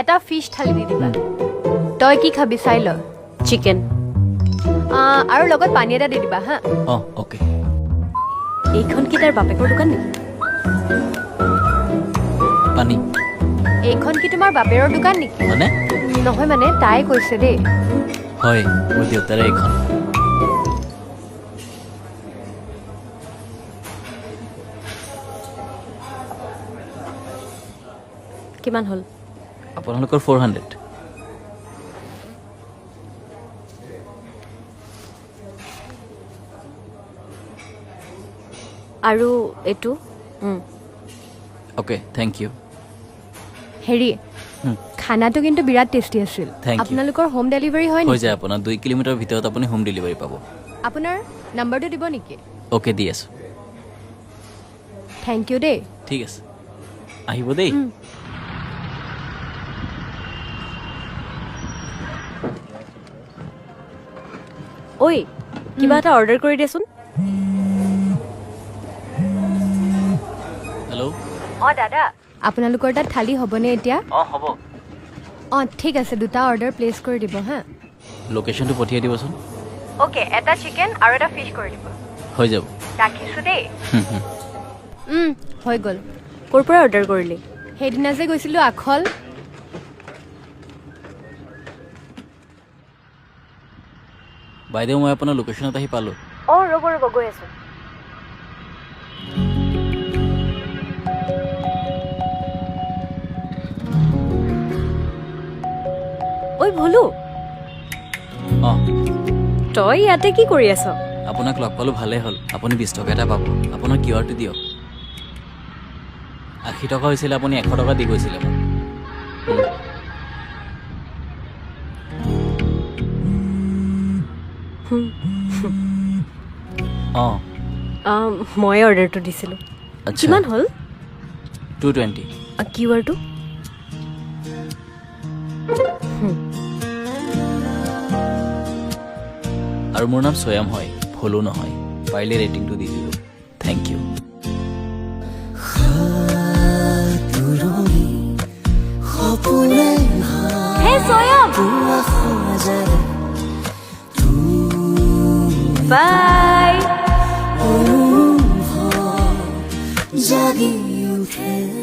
এটা ফিছ থালি দি দিবা। তই কি খাবি চাই ল। চিকেন। আৰু লগত পানী এটা দি দিবা হা। অঁ, অ'কে। এইখন কি তাৰ বাপেকৰ দোকান নেকি? পানী। এইখন কি তোমাৰ বাপেৰৰ দোকান নেকি? মানে? নহয় মানে তাই কৈছে দেই। হয়, মোৰ দেউতাৰে এইখন। কিমান হ'ল? আপোনালোকৰ 400। আৰু এইটো? Okay, thank U. হেৰি, খানাটো কিন্তু বিৰাট টেষ্টি আছিল। Thank you. আপোনালোকৰ হোম ডেলিভাৰী হয় হৈ নেকি? যায়, আপোনাৰ 2 কিলোমিটাৰৰ ভিতৰত আপুনি হোম ডেলিভাৰী পাব। আপোনাৰ নাম্বাৰটো দিব নেকি? অ'কে, দি আছোঁ। Thank U দেই। ঠিক আছে, আহিব দেই। ঐ, কিবা এটা অৰ্ডাৰ কৰি দেচোন। হেল্ল'। অঁ দাদা, আপোনালোকৰ তাত থালি হ'বনে এতিয়া? অঁ, হ'ব। অঁ ঠিক আছে, দুটা অৰ্ডাৰ প্লেচ কৰি দিব হা। লোকেশ্যনটো পঠিয়াই দিবচোন। অ'কে, এটা চিকেন আৰু এটা ফিছ কৰি দিব। হৈ যাব। ৰাখিছোঁ দেই। হৈ গ'ল। ক'ৰ পৰা অৰ্ডাৰ কৰিলি? সেইদিনা যে গৈছিলোঁ আখল। বাইদেউ, মই আপোনাৰ লোকেশ্যনত আহি পালোঁ। অঁ, ৰ'ব ৰ'ব, গৈ আছোঁ। ঐ ভোলু। অঁ। তই ইয়াতে কি কৰি আছ? আপোনাক লগ পালোঁ, ভালেই হ'ল। আপুনি 20 টকা এটা পাব। আপোনাৰ কিউ আৰটো দিয়ক। 80 টকা হৈছিলে, আপুনি 100 টকা দি গৈছিলে মোক। অঁ। মই অৰ্ডাৰটো দিছিলোঁ। কিমান হ'ল? 220। কিউ আৰটো? আৰু মোৰ নাম স্বয়ম হয়, ভুলো নহয়। পাৰিলে ৰেটিংটো দি দিব। Thank U. হে স্বয়ম, বাই। জাগি উঠে।